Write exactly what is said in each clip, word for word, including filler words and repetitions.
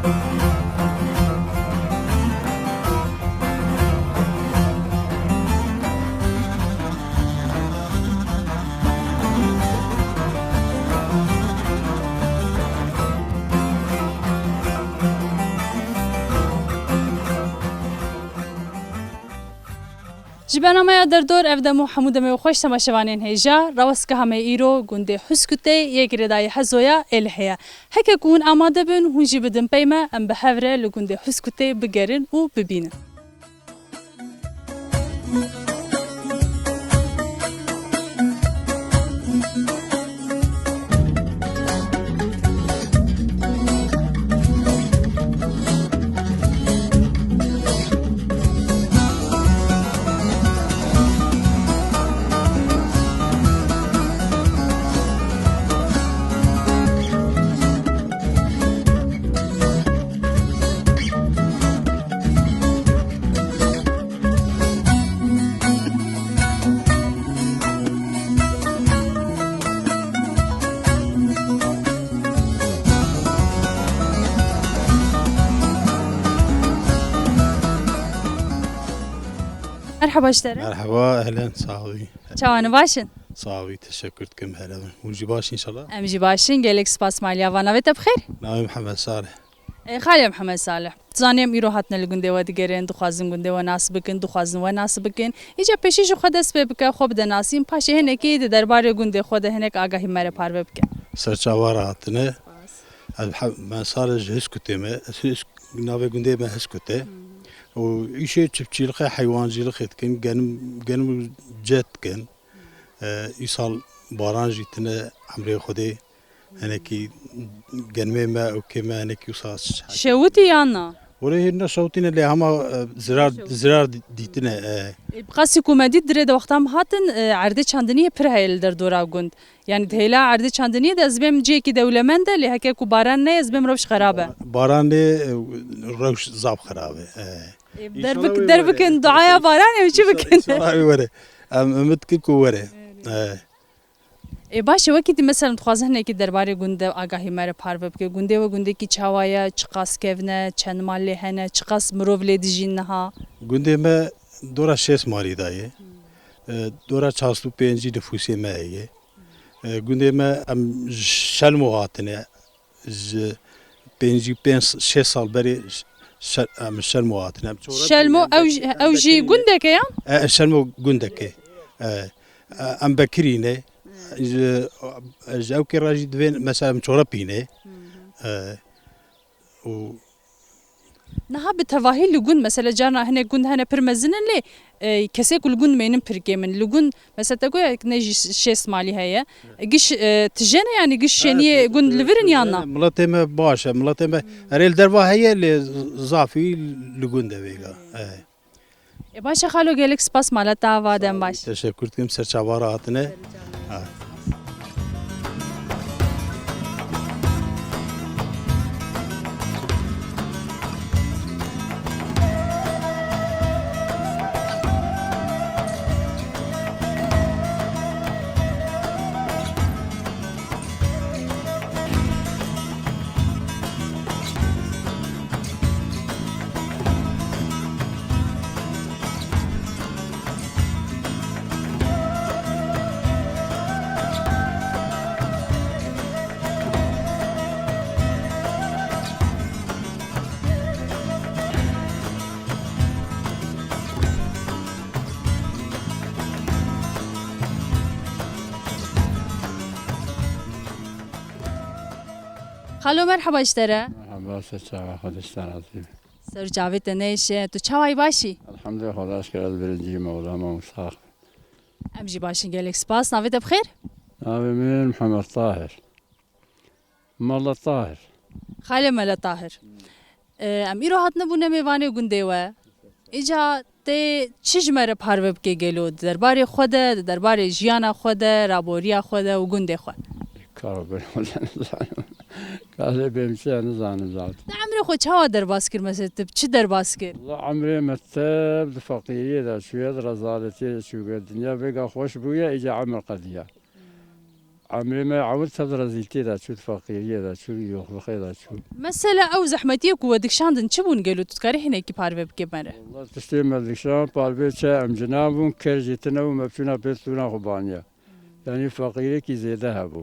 Ji bernameya Derdor ev dem û hemû demê xweş temaşevanên hêja, rawestka me îro gundê Huskutê yê girêdayî Hezoya Êlihê ye. Heke ku hûn amade bin, hûn jî bidin pey me, em bi hev re li gundê Huskutê bigerin û bibînin. Merheba ji te re. Merheba, ehlen, sax bî. Çawa ne, baş in? Sax bî, teşekkür dikim, hele bin. Hûn jî baş inşallah? Em jî baş in, gelek spas maliya va. Navê te bi xêr? Navê Mihemed Salih. Ê, Xalê Mihemed Salih, zanî em îro hatine li gundê we digerin, dixwazin gundê we nas bikin, dixwazin we nas bikin. Îca pêşî ji xwe dest pê bike, xwe bide nasîn, paşê hinekî di derbarê gundê xwe de hinek agahî me re parve bike. Serçava re hatine. Ez Mihemed Salih ji Hiskutê me. Ez Hisk-, navê gundê me Hiskut e. Û îşê çiftçîlixê, heywancîlixê dikin, genim, genim û cet dikin. E, îsal baran jî tine emrê Xwedê. Hinekî genimê me û kê me hinekî wisa şewitî yan na? Wele hêrîna şewitîne lê hema, e, zirar, zirar dîtine, e. Ê, bi qasî ku me dît dirê de wexta em hatin, e, erdê çandiniyê pir heye li derdora gund. Yanî di hêla erdê çandiniyê de ez bêm cihekî dewlemend e, lê heke ku baran neye ez bêm rewş xerab e. Baran nê, e, rewş zaf xerab e, e. Ê, derbikin duaya baranê em çi bikin? Înşallah were. Em umid dikin ku were. E. Ê, baş e, wekî dî, mesela, dixwazin hinekî derbarê gund de agahî me re parve bike. Gundê we gundekî çawa ye, çiqas kevn e, çend mal lê hene, çiqas mirov lê dijîn niha? Gundê me dora şêst malî de ye. E, dora çar sed û pêncî nifûsê me heye. E, gundê me em ji Şelmo hatine. Ji pêncî pênc şêst sal berê ş-, şe-, em Şelmo hatine. Em çora Şelmo, bîne, ew em jî, ew jî Bekirî ne. Gundeke ya? E, Şelmo gundeke. E, e, em Bekirî ne. Ji, ji ew kê re jî divên, mesela, em Çorepî ne. E, û Niha bi tevahî li gund, mesela, carna hinek gund hene pir mezin in, lê, e, kesê ku li gund mênin pir kêm in. Li gund, mesela, te goya ne jî şêst malî heye. Giş, e, tije ne, yanî giş şêniyê gund li vir in yan na? Miletê me baş e, miletê me erê li derva heye, lê zafî li gund e vêga. E. E, baş e xalo, gelek spas, mala te ava, dem baş. Teşekkür dikim, ser çava re hatine. Ha. Xalo, merheba ji te re. Merheba, ser çava, Xwedê ji te razî be. Ser çavê te neyşe, tu çawayî, başî? Elhamdülillah, Xwedê şikir, ez birincî me, wela me sax. Em jî baş in, gelek spas. Navê te bi xêr? Navê min Mihemed Tahir. Mala Tahir. Xalê Mele Tahir. E, em îro hatine bûne mêvanê gundê we. Îca tê çi ji me re parve bike gelo? Di derbarê xwe de, di derbarê jiyana xwe de, raboriya xwe de û gundê xwe. Karo bêrê xwe de nizanim. Kalê bêm çi ye nizanim zaten. Te emrê xwe çawa derbas kir, mesela, tu çi derbas kir? Wala emrê me tev di feqîriyê de çûye, di rezaletiyê de çûye. Dinya vêga xweş bûye, îca emir qediya. emrê me ewil tev rezîltiyê de çû, di feqîriyê de çû, yoxluxê de çû. Mesela ew zehmetiyê ku we dikişandin çi bûn gelo, tu dikarî hinekî parve bike me re? Wala tiştê me dikişand parve çi, em cinan bûn, ker jî tune bû, me biçûna pê stûna xwe baniya. Yanî feqîriyekî zêde hebû.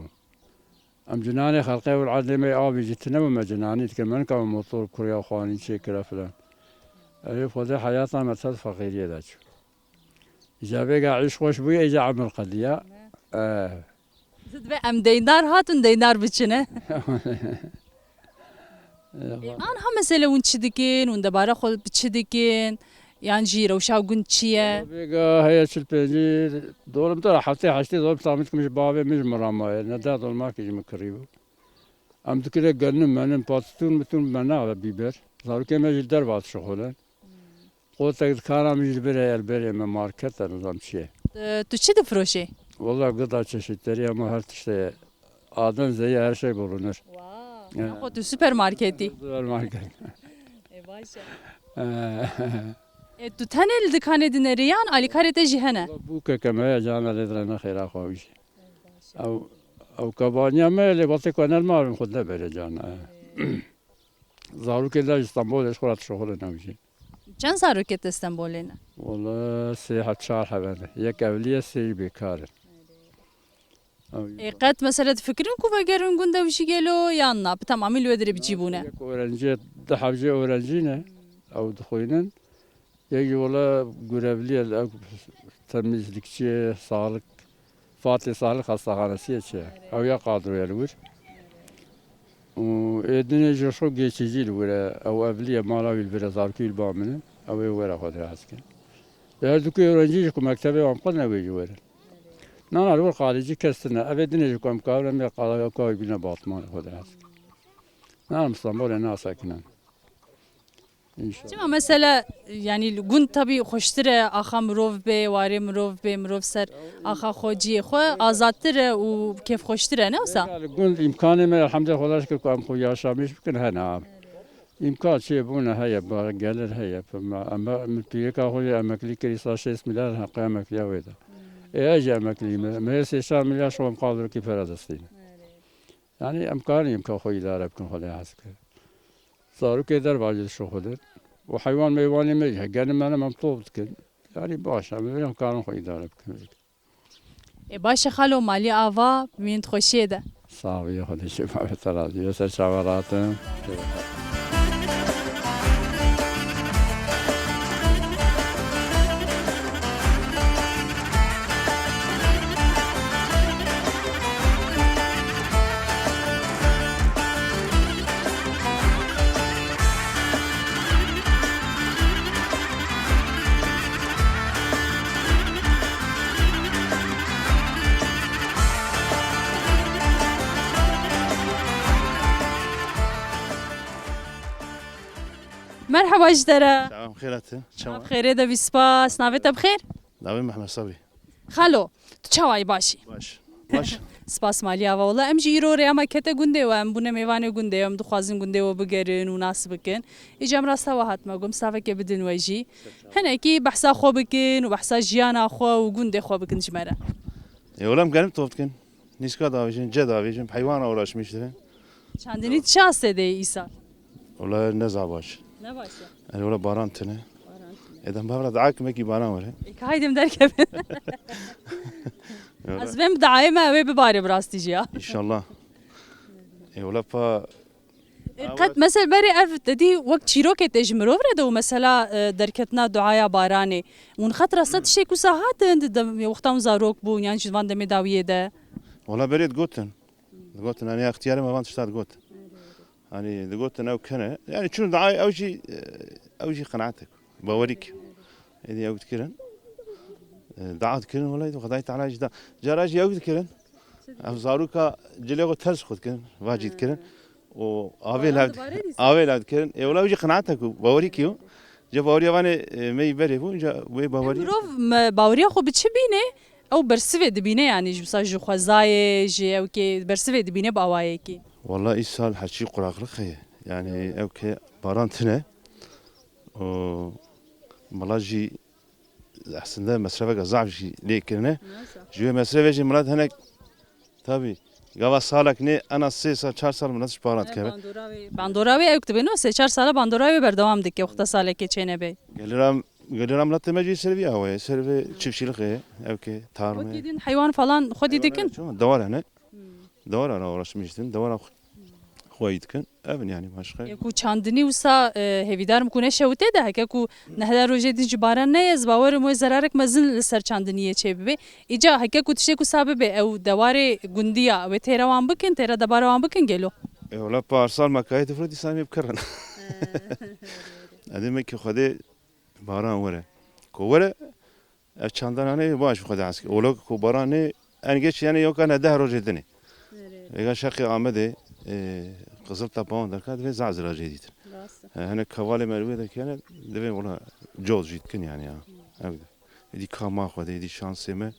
Em cinanê xelqê ewil erdê me avê jî tune bû, me cinanî dike, me nika me motor kuriya, xwanî çêkira filan. Erê Xwedê heyata me tev feqîriyê de çû. Îca vêga îş xweş bûye, îca emir qediya. Eh. Zid ve em deyndar hatin, deyndar biçine. Ê, anha mesele hûn çi dikin, hûn debara xwe bi çi dikin, yan jî rewşa gund çi ye? Vêga heye çil pêncî dolim te re heftê heştê dolim tamî dikim ji bavê min ji min re maye. Ne deh dolmakê ji min kirî bû. Em dikire genim menim, patistûn mitûn me nabe bîber. Zarokê me jî li derva dişixulin. Qotek dikana min jî li vir heye, li berê me market e, nizam çi ye. E, tu çi difiroşê? Wela gida çeşitlerî hema her tiştê ye. Aden zeyî her şey bulunur. Wow. Ya. Nexwe tu supermarketî. Supermarket. E, baş e. E, tu tenê li dikanê dinêrî yan alîkarê te jî hene? Wela bûkeke me heye, cana lê dire nexêra xwe wî jî. E, baş e. Ew, ew kebaniya me lê wextê ku enel ma xwe de bere cana. Zarokê de ji Stenbolê ji xwe re dişixulin ew jî. Çend zarokê te Stenbolê ne? Wala sê heb çar hebe ne. Yek evlî ye, sê jî bêkar in. Ew jî. Ê, qet mesele difikirin ku vegerin gund ew jî gelo yan na? Bi temamî li wê dirê bi cî bûne? Yek öğrenci, du heb jî öğrenci ne. Ew dixwînin. Yek jî wala görevli ye, ew temizlikçi, sağlık, Fatih Sağlık Hastahanesi ye çi ye. Ew ya kadroya li wir. Û ê dinê jî xwe geçici li wir e, ew evlî ye, mala wî li vir e, zarokî wî li ba min in, ew ê were xwe direhezkin. Ê her du ku öğrenci jî ku mektebê wan qedine wê jî werin. Nana li wir xaricî kes tune, ev ê dinê jî ku em karin em ê qala ka wî bîne batmanê xwe direhezkin. Nana Stenbolê nasekinin. Înşallah. Çima mesela, yanî li gund tabî xweştir e, axa mirov bê, warê mirov bê, mirov ser axa xwe, cihê xwe azadtir e û kêfxweştir e, ne wisa? Ya, li gund îmkanê me, elhamdülillah, Xwedê şikir ku em xwe yaşamîş bikin, hene. Îmkan çêbûne heye, ba-, gelir heye. Em, em, min pîreka xwe jî emeklî kir, îsa şêst milyar heqê emekliya wê de. Ê, ez jî emeklî me. Me hê sê çar milyar şo em qadrokî pere destîne. Yanî em karin îmkan xwe îdare bikin, Xwedê hez kir. Zarokê derva jî dişixulin. Û heywan meywanê me jî heye. Genim menim em top dikin. Yanî baş e. Em em karin xwe îdare bikin. Ê baş e xalo, malî ava, bimînin di xweşiyê de. Sax bî, Xwedê şifa be te razî. Ser çava rahat in. Merheba ji te re. Tamam, xêr hatin. Çawa? Ev xêrê de bî, spas. Navê te bi xêr? Navê Mehmet Sabî. Xalo, tu çawa yî, baş î? Baş. Baş. Spas malî ava. Wela em jî îro rêya me kete gundê we, em bûne mêvanê gundê we, em dixwazin gundê we bigerin û nas bikin. Îca em rasta we hatime got, em saveke bidin we jî. Hinekî behsa xwe bikin û behsa jiyana xwe û gundê xwe bikin ji me re. E, wela em genim top dikin. Nîska davêjin, ce davêjin, heywana uğraşmıştır. Çandinî çi astê de îsal? Wala ne za baş. Ne baş e. Yani wala baran tine. Baran tine. Êdem bavra dua kimekî baran were. E, haydim derkevin. Wala. Ez vêm duayê me wê bibare bi rastî jî ya. İnşallah. E, wala pa E, qet mesel berê ev te dî wek çîrokê tê ji mirov re de û mesela, e, derketina duaya baranê. Hûn xet rasta tiştê kusa hatin di dem, wexta hûn zarok bûn yan jî van demê dawiyê de? Wala berê digotin. Digotin, hani extiyarê me van tişta digot. Hani digotin ew kene. Yani çûn dua ew jî, e, ew jî qenaetek. Bawerî ke. Êdî ew dikirin. E, dua dikirin, wela Xwedayê Teala jî da. Cara jî ew dikirin. Ev zaroka cilê xwe ters xwe dikirin, va cî dikirin. Û avê lav, avê lav dikirin. Ê, wela wî jî qenaetek û bawerî kî yo. Ca baweriya vanê, e, me yî berê bû, ca wê bawerî. Mirov me baweriya xwe bi çi bîne? Ew bersivê dibîne, yanî ji, mesela ji xwezayê, ji ew kê bersivê dibîne bi awayekî. Wela îsal heçî quraqliq heye. Yanî ew kê baran tine. Û mala jî aslında mesrefeke zaf jî lê kirine. Nasıl? Ji wê mesrefê jî milet hinek Tabii. Gava salek ne, en az sê sal, çar sal min ez ji para dikeve. Bandora wê, bandora wê ew kitibê no, sê çar sala bandora wê berdewam dike, wexta salekê çênebe. Gelira, gelira miletê me jî ser vî awayê, ser vê çiftçilikê, ew ke tarme. Wekî din heywan falan xwedî dikin? Çima? Dewar hene. Hmm. Dewara re uğraşmıştın, dewara xwe-, xweyî dikin. Ev in yani başka. Yê ku çandinî wisa, e, hêvîdar im ku neşewite de, heke ku nehda rojê din ji baran neye, ez bawer im wê zerarek mezin li ser çandiniyê çê bibe. Îca heke ku tiştê ku sa bibe, ew dewarê gundiya, wê têra wan bikin, têra debara wan bikin gelo? E, wala parsal me kayê difro dîsa em ê bikirin. Edê me ki Xwedê baran were. Ku were, ev çandanane baş bi Xwedê eske. Ola ku baran ne, en geç yani yok ana deh rojê dinê. Evet. Vêga şeqê Amedê, e, Qizil Tepe wan derka divê zazira jê dîtin. Rast e. E, hene kevalê me wê de kene, divê wala cod jî dikin yani ya. Ev de. Êdî ka ma Xwedê, êdî şansê me,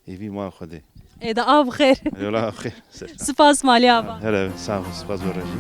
êvî ma Xwedê. Ê de av xêr. Yola av xêr. Ser çav. Spas malî ava. Hele, sağ ol, spas zor jî.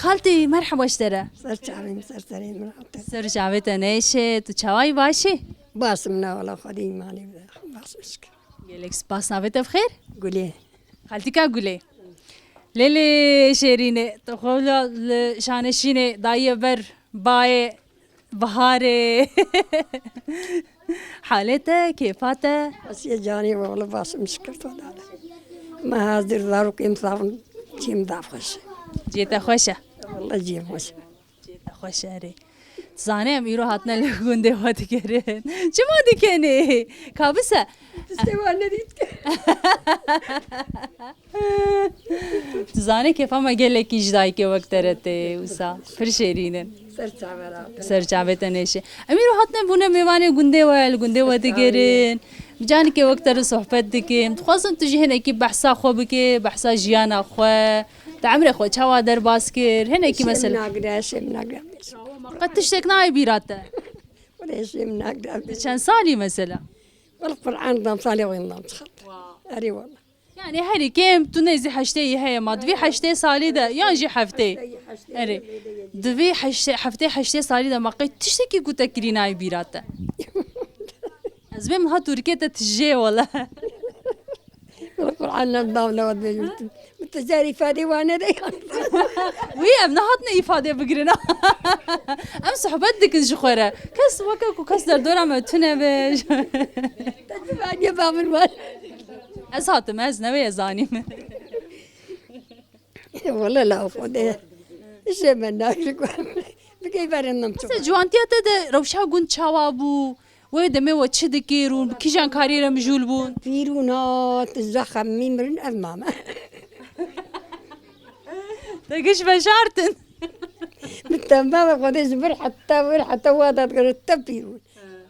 Xaltî, merheba ji te re. Ser çavê min, ser serê min hate. Ser çavê te neyşe, tu çawayî, baş î? Baş im, ne wala Xwedê îmanê bide. Baş im şikir. Gelek spas, navê te bi xêr? Gulê. Xaltîka Gulê. Lê lê şêrînê, tu xwe li şanê şînê daye ber bayê. Biharê. Halê te, kêfa te? Asiyê canê we, wele baş im şikir to dane. Me hazir zarokê min savin, cî min da xweş e. Cê te xweş e? Wele cî min xweş e. Cê te xweş e, erê. Tu zanê em îro hatine li gundê we digerin. Çima dikenê? Kabise. Tiştê wan nedît. Tu zanî kêfa me gelekî ji dayikê wek te re tê wisa. Pir şêrîn in. Ser çavê te nêşe. Em îro hatine bûne mêvanê gundê we, li gundê we digerin. Bi canikê wek te re sohbet dikin. Dixwazim tu jî hinekî behsa xwe bikê, behsa jiyana xwe. Te emrê xwe çawa derbas kir? Hinekî mesela. Şêm nagire, şêm nagire. Qet tiştek nayê bîra te? Wele şêm nagire. Çend salî mesela? Wele Qur'an dam salê wendam çiqat. Erê wele. Yani herî kêm tu nêzî heştê yî heye ma. Di vî heştê salî de yan jî heftê. Erê. Di vî heştê, heftê heştê salî de ma qey tiştekî ku te kirî nayê bîra te? Ez bêm ha Tirkiyê te tijê wele. Wele Qur'an nem dam ne wad bêjim. Min te car îfadê wane de yan. Wî em nehatine îfade bigirin. Em sohbet dikin ji xwe re. Kes weke ku kes derdora me tune be. Te zivaniye ba min wan. Ez hatim, ez newê ez zanîm. Wele la Xwedê. Ji me nakir ku bigey berê nim çi. Mesela ciwantiya te de rewşa gund çawa bû? Wê demê we çi dikir û bi kîjan karî re mijûl bûn? Pîr û na, tu zexemî mirin ev mame. Te giş veşartin. Bi temamê Xwedê ji vir heta vir heta wa da digirin te pîr bûn.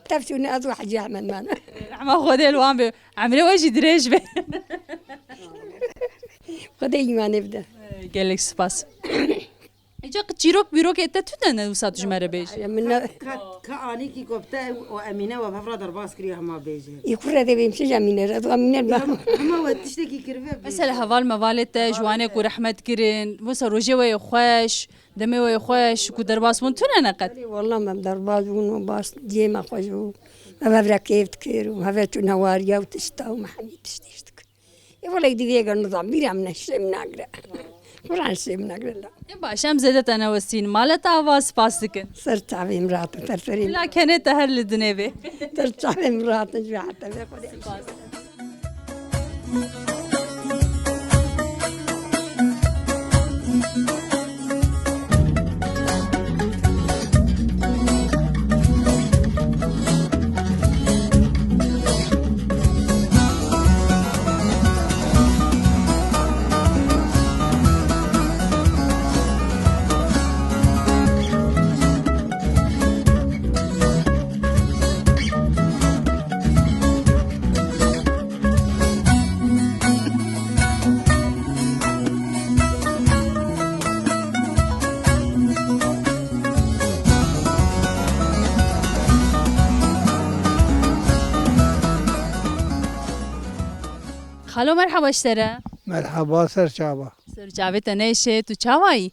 Tev çûne ez û Hecî Ehmed mane. Rehma Xwedê li wan be. Emrê we jî dirêj be. Xwedê îmanê bide. Gelek spas. Îca qi çîrok bîrokê te tune ne wisa tu ji me re bêjî? Min ne. Ka, ka anîkî gopte û Emîne we hevra derbas kiriye hema bêje. Î kurre de bêm çi Emîne re, Emîne ba. Hema, hema we tiştekî kiribe bêje. Mesela heval mevalê te, ji wanê ku rehmet kirin, mesela rojê we yê xweş, demê we yê xweş, ku derbas bûn tune ne qet? Erê, wela me derbas bûn û bas cihê me xweş bû. Me hevre kêf dikir û hevre çûn hewariya û tişta û me hemî tiştî dikir. Ê wele divê eger nizam bîra min e, şêm nagire. Quran şêm nagire la. Ê baş, em zêde te newestîn. Mala te ava, spas dikin. Ser çavê min rahat in, ser serê min. Bila kenê te her li dinê bê. Ser çavê min rahat in, ji heta vê Xwedê. Spas. Halo, merhaba ji te re. Merhaba, ser çava. Ser çavê te neşê, tu çawa yî?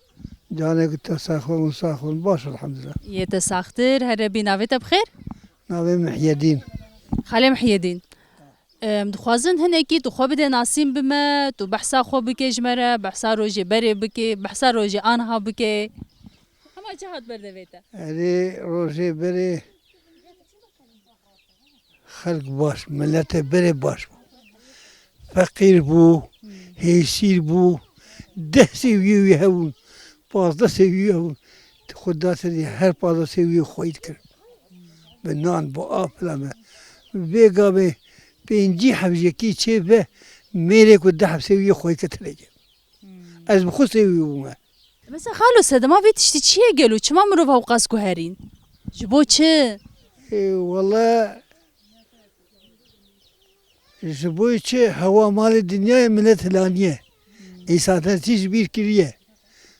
Canê ku te sax û sax û baş, elhamdulillah. Yê te saxtir, here bî, navê te bi xêr? Navê Mihyedîn. Xalê Mihyedîn. Em, dixwazin hinekî tu xwe bide nasîn bi me, tu behsa xwe bike ji me re, behsa rojê berê bike, behsa rojê anha bike. Hema çi hat ber devê te? Erê, rojê berê xelk baş, miletê berê baş bû. Feqîr bû, hêsîr bû, deh sêwiyê wî hebûn, pazdeh sêwiyê hebûn. Xwe datirî her pazdeh sêwiyê xweyî dikir. Bi nan, bi av filan me. Vê gavê pêncî heb yekî çê ve mêrê ku deh heb sêwiyê xweyî ke tinekê. Ez bi xwe sêwî bûme. Mesela xalo, sedema vê tiştî çi ye gelo? Çima mirov hewqas guherîn? Ji bo çi? Ê, wele ji bo çi? Hewa malê dinyayê milet hilaniye. Însantî ji bîr kiriye.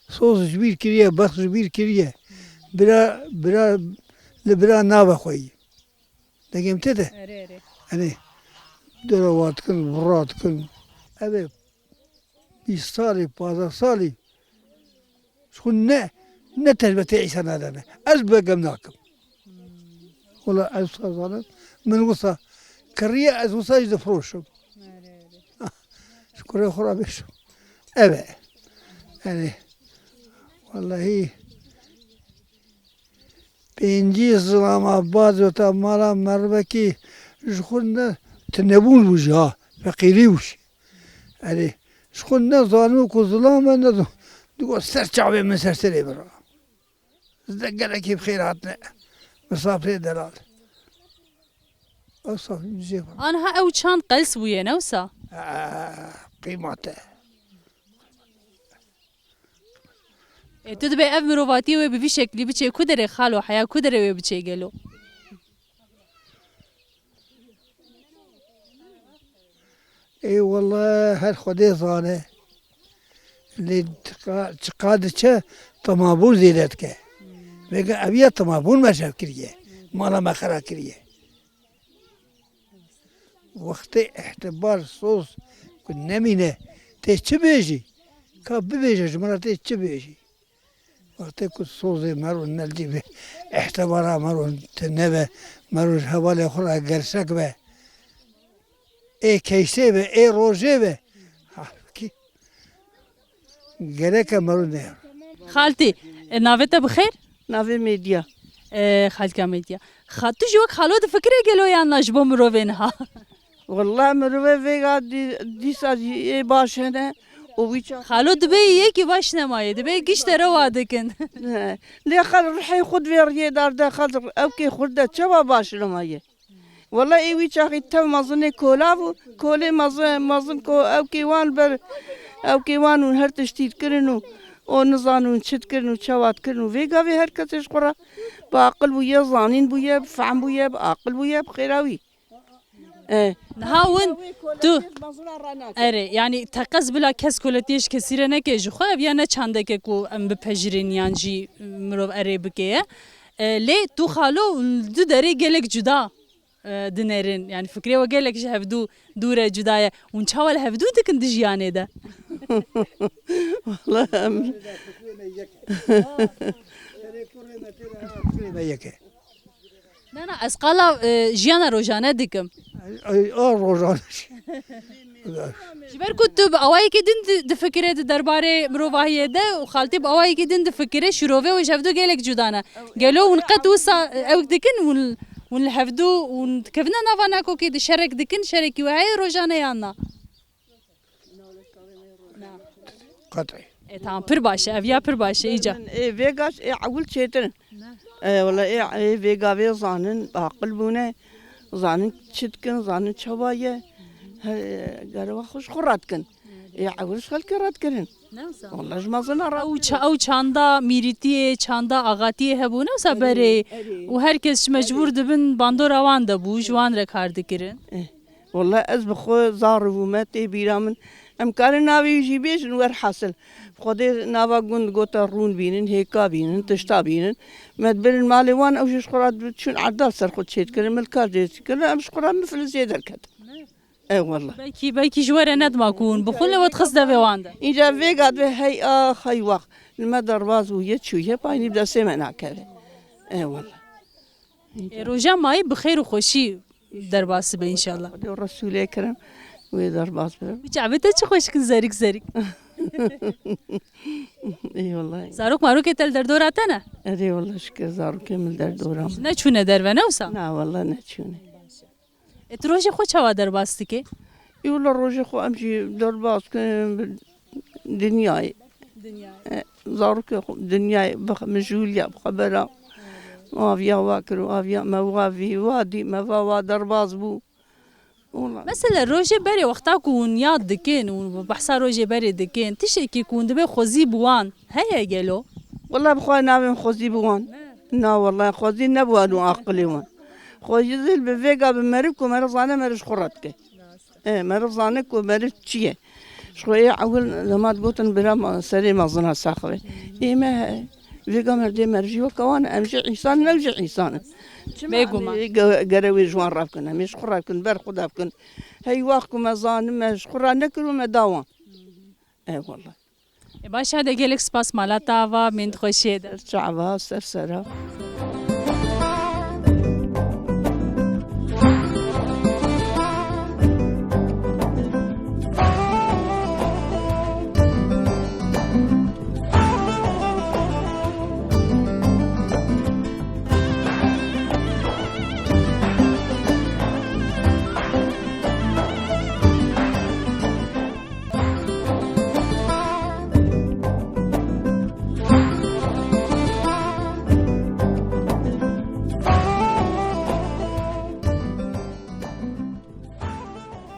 Soz ji bîr kiriye, bex ji bîr kiriye. Bira, bira, li bira nave xweyî. Dengê min tê de? Erê, erê. Hani dora wa dikin, vura dikin. Ev ê bîst salî, pazdeh salî ji xwe ne, ne termetê îsa nadane. Ez bi gem nakim. Wala ez wisa zanim, min wisa kiriye, ez wisa jî difiroşim. Ji kurê xwe re bêjim. Ev e. Yani, wallahî, pêncî zilama baz û te mala merivekî ji xwe ne, tinebûn bû jî ha, feqîrî bû jî. Erê, ji xwe nezanibû ku zilam e, nezan-, digot ser çavê min ser serê min re. Zide gelekî bi xêr hatine. Misafirê delal. Ew safî min jê xwe. Anha ew çand qels bûye, ne wisa? Aa, qîmate. Ê, tu dibê ev mirovatiyê wê bi vî şeklî biçê ku derê xalo, heya ku derê wê biçê gelo? Ê wele her Xwedê zane. Lê çiqa-, çiqa diçe temabûn zêde dike. Vêga ev ya temabûn me şev kiriye. Mala me xera kiriye. Wextê îhtibar soz ku nemîne, tê çi bêjî? Ka bibêje ji min re tê çi bêjî? Wextê ku sozê mero ne cî be, îhtibara mero tune be, mero ji hevalê xwe re gersek be, ê keysê be, ê rojê be. Ha, kî? Gereke mero ne. Xaltî, e, navê te bi xêr? Navê Medya. E, xaltika Medya. Xa-, tu jî wek xalo difikirê gelo yan na ji bo mirovê niha? Wela mirove vêga dî-, dîsa jî ê baş hene û wî çax. Xalo dibê yekî baş nemaye, dibê giş derewa dikin. He. Lê xel rihê xwe di vê riyê dar de xel ew kê xurt de çawa baş nemaye? Wela ê wî çaxî tev mezinê kola bû, kolê mezin, mezin ko ew kê wan ber, ew kê wan û her tiştî dikirin û o nizan û çi dikirin û çawa dikirin û vê gavê her kesê ji xwe re bi aqil bûye, zanîn bûye, bi fehm bûye, bi aqil bûye, bi xêra wî. E. Niha win tu erê, yani teqez bila kes koletiyê ji kesî re neke ji xwe, ev ya ne çandeke ku em bipejirên yan jî mirov erê bike ye. E, lê tu xalo li du derê gelek cuda, e, dinerin. Yani fikrê we gelek ji hevdû dûr e, cuda ye. Hûn çawa li hevdû dikin di jiyanê de? Wala em Yek e. Na, na, ez qala, e, jiyana rojane dikim. Ay, ay, a rojane. Ji ber ku tu bi awayekî din di-, difikire di derbarê mirovahiyê de û xaltî bi awayekî din difikire, şîrovê wê ji hevdu gelek cuda ne. Gelo hûn qet wisa, e, ew dikin, hûn, hûn li hevdu, hûn dikevine nava nakokê di şerek dikin, şerekî we heye rojane yan na? Qet'î. E, tamam, pir baş e, ev ya pir baş e, îca. Ê vêga ê ewil çêtir in. Ne. E, wala ê, ê vêga vê zanin, aqil bûne, zanin çi dikin, zanin çawa ye. He, gere wa xwe ji xwe radikin. Ê ewil ji xelkê radikirin. Ne wisa? Wala ji mezina ra. Ew ça-, ew çanda mîrîtiyê, çanda axatiyê hebû, ne wisa berê. Erê, erê. Û her kes ji mecbûr dibin bandora wan de bû, ji wan re kar dikirin. Eh. Wela ez bi xwe zar bûme, tê bîra min. Em karin navê wî jî bêjin, werhasil. Xwedê nava gund gote rûn bînin, hêka bînin, tişta bînin. Me dibirin malê wan, ew jî ji xwe re diçûn erdal ser xwe çêdikirin, milka çêdikirin, em ji xwe re miflis jê derketin. E wala. Belkî, belkî ji we re nedima ku hûn bixwin, lê we dixist devê wan de. Înca vêga divê hey ax hey wax. Li me derbas bû, yê çû, yê paynî bi destê me nakeve. E wala. Ê, roja mayî bi xêr û xweşî derbas bibe înşallah. Xwedê û Resûlê Kerem wê derbas bibe. Çavê te çi xweş kin, zerik zerik. Ê wala. Zarok marokê te li derdora te ne? Erê wala, şikir zarokê min li derdora min. Neçûne derve ne wisa? Na wala, neçûne. E, tu rojê xwe çawa derbas dikê? Ê wala, rojê xwe em jî derbas dikin bi dinyayê. Dinyayê. E, zarokê xwe dinyayê bi mijûliya, bi xebera. Aviya wa kir û aviya me wa vî, wa dî, me va wa derbas bû. Wala. Mesela rojê berê wexta ku hûn yad dikin û behsa rojê berê dikin, tiştekî ku hûn dibê xwezî bi wan heye gelo? Wala bi xwe navên xwezî bi wan. Ne. Na wala, xwezî ne bi wan û aqilê wan. Xwezî zil bi vêga bi meriv ku meriv zane meriv ji xwe re dike. E, meriv zane ku meriv çi ye. Ji xwe yê ewil dema digotin bira ma-, serê mezina sax be. Ê me he, vêga merdê meriv jî weke wan e, em jî însan in, ew jî însan in. Çima Bêguman. Em ê ge-, gere wê ji wan re bikin, em ê ji xwe re bikin, ber xwe de bikin. Hey wax ku me zanin me ji xwe re nekir û me da wan. E, wala. E, baş e, de gelek spas mala te ava, min dixweşiyê de. Ser çava, ser sera.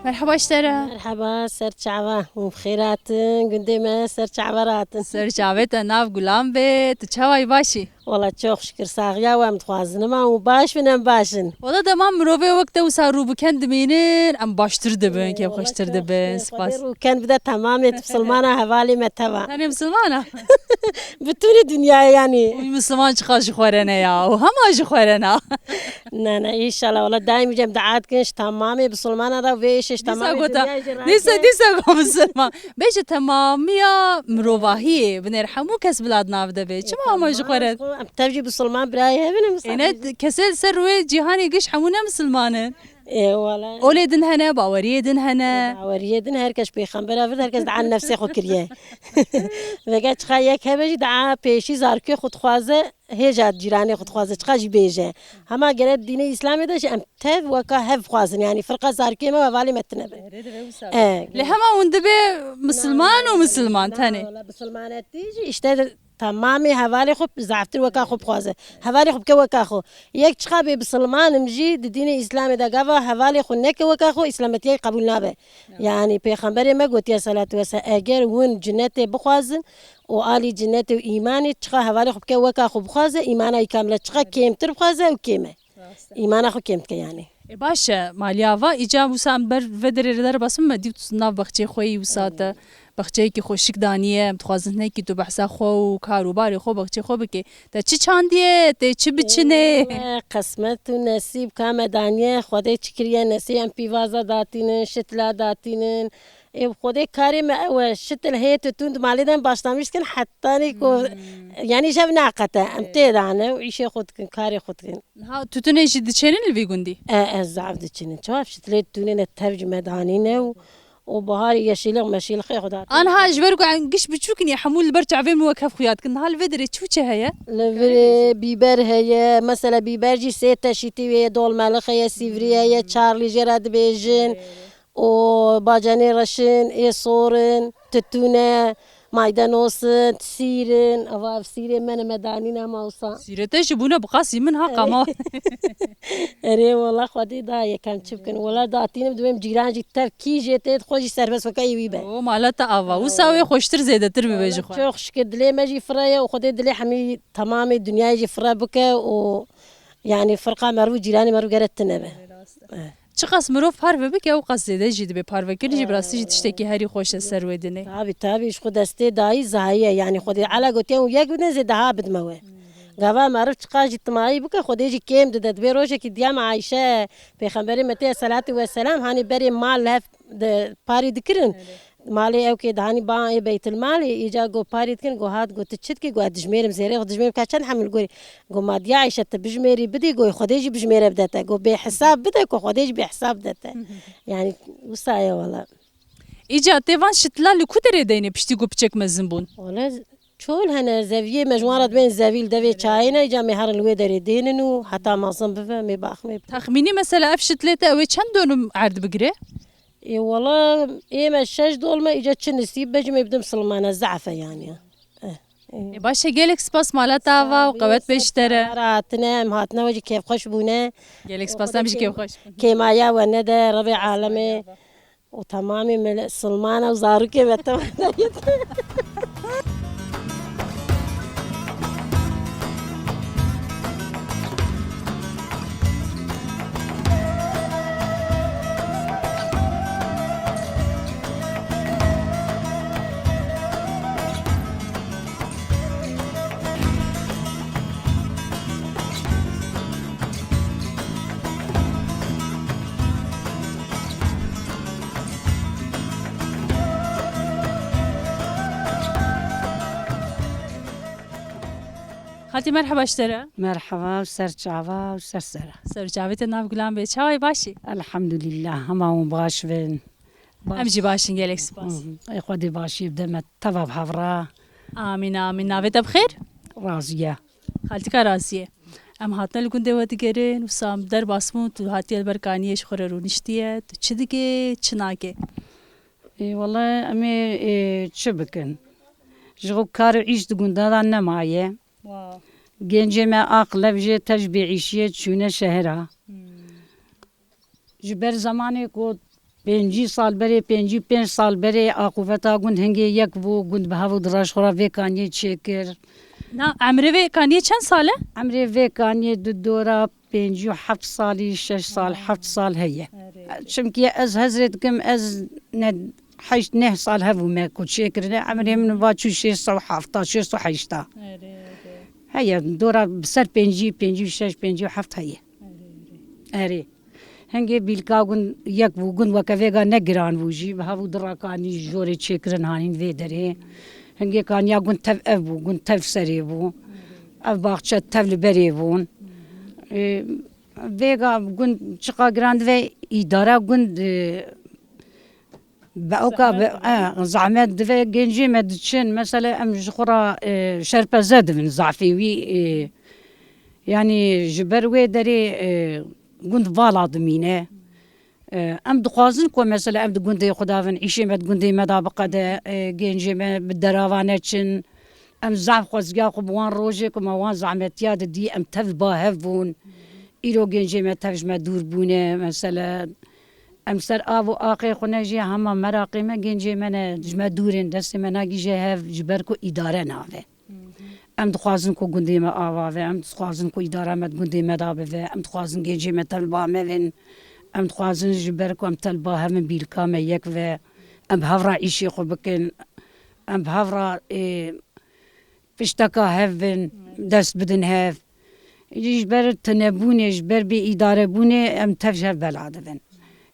Merheba ji te re. Merheba, ser çava. Hûn bi xêr hatin, gundê me ser çava re hatin. Ser çavê te nav gulan be, tu çawa yî, baş î? Wala çok şükür, saxiya we em dixwazin, em û baş bin, em baş in. Wala dema mirovê wek te wisa rû bi ken dimînin, em baştir dibin, kêfxweştir dibin. Spas. Xwedê rû ken bide temamê, tu misilmana, hevalê me teva. Tenê misilmana? Bi tûnî dinyayê yanî. Wî misilman çiqas ji xwe re ne ya, û hema ji xwe re na. Ne, ne, înşallah, wala daîm cem dua dikin, ji temamê misilmana re û vê êşê ji temamê dinyayê jî rake. Dîsa, dîsa go misilman. Bêje temamiya mirovahiyê, binêr hemû kes bila di nav de be. Çima ama ji xwe re? Em tev jî misilman birayê hev in, em misilman. Êne kesê li ser rûyê cîhanê giş hemû ne misilman in. Ê, wala. Olê din hene, baweriyê din hene. Baweriyê din, her kes pêxembera vir, her kes dua nefsê xwe kiriye. Vege çiqa yek hebe jî dua pêşî zarokê xwe dixwaze, hêja cîranê xwe dixwaze, çiqa jî bêje. Hema gere dînê Îslamê de jî em tev weka hev bixwazin, yanî firqa zarokê me û hevalê me tine be. Erê, divê wisa be. E. Lê hema hûn dibe misilman û misilman tenê. Wala misilmanetî jî îşte temamê hevalê xwe zaftir weka xwe bixwaze. Hevalê xwe bike weka xwe. Yek çiqa bê misilman im jî di dînê Îslamê de gava hevalê xwe neke weka xwe, Îslametiyê qebûl nabe. Ya. Yanî Pêxemberê me gotiye salatu wese, eger hûn cinetê bixwazin û alî cinetê û îmanê, çiqa hevalê xwe bike weka xwe bixwaze, îmana wî kamil e, çiqa kêmtir bixwaze ew kêm e. Rast e. Îmana xwe kêm dike yanî. E, baş e, Malî Ava, îca wisa em ber vê derê re derbas bin, me dît nav bexçeyê xwe yî wisa te. Bexçeyekî xweşik daniye, em dixwazin hinekî tu behsa xwe û kar û barê xwe, bexçeyê xwe bikê. Te çi çandiye, tê çi biçinê? Wele qismet û nesîb ka me daniye, Xwedê çi kiriye, nesîb em pîvaza datînin, şitla datînin. Ê, Xwedê karê me ew e, şitil hê titûn di malê de em başlamiş dikin, hetanî ku, hmm, yanî jev naqete, em, evet, tê de ne û îşê xwe dikin, karê xwe dikin. Niha tûtunê jî diçênin li vî gundî? E, e, zaf diçînin. Çawa şitilê tûnê ne tev ji me danîne û, û baharê yeşîlix meşîlixê xwe da. Aniha ji ber ku em giş biçûk in, hemû li ber çavê min wek hev xuya dikin. Niha li vê derê çi û çi heye? Li vê bîber heye, mesela bîber jî sê teşîtî wê ye, dolmelix heye, sîvrî heye, çarlî jê re dibêjin. Û bacanê reşin, ê sor in, titûn e, maydenoz in, sîr in, ava ev sîrê me ne me danîne ma wisa. Sîrê te jî bûne bi qasî min ha qama. Erê wala Xwedê da yekem çi bikin. Wala datînim dibêm cîran jî tev kî jê tê xwe jî serbest weke wî be. O mala te ava. Wisa wê xweştir zêdetir bibe ji xwe. Çok şükür dilê me jî fire ye û Xwedê dilê hemî temamê dinyayê jî fire bike û yanî firqa merû cîranê merû gere tine be. Rast e. Eh. Çiqas mirov parve bike, ew qas zêde jî dibe. Parvekirin jî bi rastî jî tiştekî herî xweş e ser wê dinê. Tabî, tabî, ji xwe destê dayî zahî ye. Yanî Xwedê Teala gotiye, hûn yek bidin, ez ê daha bidime we. Gava meriv çiqas jî timayî bike, Xwedê jî kêm dide. Dibê rojekî diya me Ayşe, pêxemberê me tê selatî we selam, hanî berê mal hev di parî dikirin. Malê ew kê dihanî ba ê beytilmalê, îca go parî dikin, go hat, go tu çi dikî, go ez dijmêrim zêrê xwe, dijmêrim ka çend hemil gorî. Go ma diya Ayşe tu bijmêrî bidî, go Xwedê jî bijmêre bide te, go bê hesab bide, go Xwedê jî bê hesab bide te. Yani wisa ye wala. Îca tê van şitla li ku derê deyne piştî ku piçek mezin bûn? Wala çol hene, zeviyê me ji wan re dibên zevî li devê çayê ne, îca me herin li wê derê dênin û heta mezin bibe, me baxmê bibe. Texmînî mesela ev şitlê te ew ê çend dönüm erd bigire? Ê wala ê me şeş dolme, îca çi nisîb be, ji me bidim silmane, zaf e yani. Eh, eh. Ê baş e, gelek spas mala te ava û qewet bê ji te re. Sağ ol, sağ ol, hatine, em hatine we jî kêfxweş bûne. Gelek spas, em jî kêfxweş bûn. Kêmaya we nede, Rebê alemê. Û temamê mele-, silmana û zarokê me temam. Xaltî, merheba ji te re. Merheba, ser çava û ser sera. Ser çavê te, nav gulan bê. Çawa yî, baş î? Elhamdulillah, hema hûn baş bin. Baş. Em jî baş in, gelek spas. Hı hı. Ê Xwedê başî bide me teva bi hev re. Amîn, amîn. Navê te bi xêr? Raziye. Xaltîka Raziye. Em hatine li gundê we digerin, wisa derbas bûn, tu hatiye li ber kaniyê ji xwe re rûniştiye, tu çi dikê, çi nakê? Ê, wele em ê, ê, çi bikin? Ji xwe kar û îş di gunda de nemaye. Wow. Gencê me aqil ev jê te ji bêîşiyê çûne şehira. Hmm. Ji ber zemanê ku pêncî sal berê, pêncî pênc sal berê aqûbeta gund hingê yek bû, gund bi hev û dira ji xwe re vê kaniyê çêkir. Na, emrê vê kaniyê çend sal e? Emrê vê kaniyê di dora pêncî û heft salî, şeş sal, heft sal heye. Erê. Çimkî ez hezrê dikim, ez ne heşt neh sal hebûme ku çêkirine, emrê min va çû şêst sed û hefta, şêst û heşta. Erê, erê. Heye, dora bi ser pêncî, pêncî û şeş, pêncî û heft heye. Erê, erê. Erê. Hingê bîlka gund yek bû, gund weke vêga ne giran bû jî, bi hev û dira kanî jorê çêkirin hanîn vê derê. Hingê kaniya gund tev ev bû, gund tev serê bû. Ev baxçe tev li berê bûn. Ê, vêga gund çiqa giran dibe, îdara gund, e, be ewka be, e, zehmet dibe, gencê me diçin. Mesela em ji xwe re, e, şerpeze dibin zafê wî, e, yanî ji ber wê derê, e, gund vala dimîne. E, em dixwazin ku mesela em di gundê xwe de bin, îşê me di gundê me de biqede, e, gencê me bi derava neçin. Em zaf xwezgiya xwe bi wan rojê ku me wan zehmetiya didî, em tev ba hev bûn. Îro gencê me tev ji me dûr bûne, mesela em ser av û aqê xwe ne jî hema meraqê me gencê me ne ji me dûr in, destê me nagîje hev ji ber ku îdare nabe. Em dixwazin ku gundê me ava ve, em dixwazin ku îdara me di gundê me de bive, em dixwazin gencê me tev li ba me bin, em dixwazin ji ber ku em tev li ba hev in bîlka me yek ve, em bi hev re îşê xwe bikin, em bi hev re, ê, pişteka hev bin, dest bidin hev. Ji ber tunebûnê, ji ber bêîdarebûnê em tev ji hev bela dibin.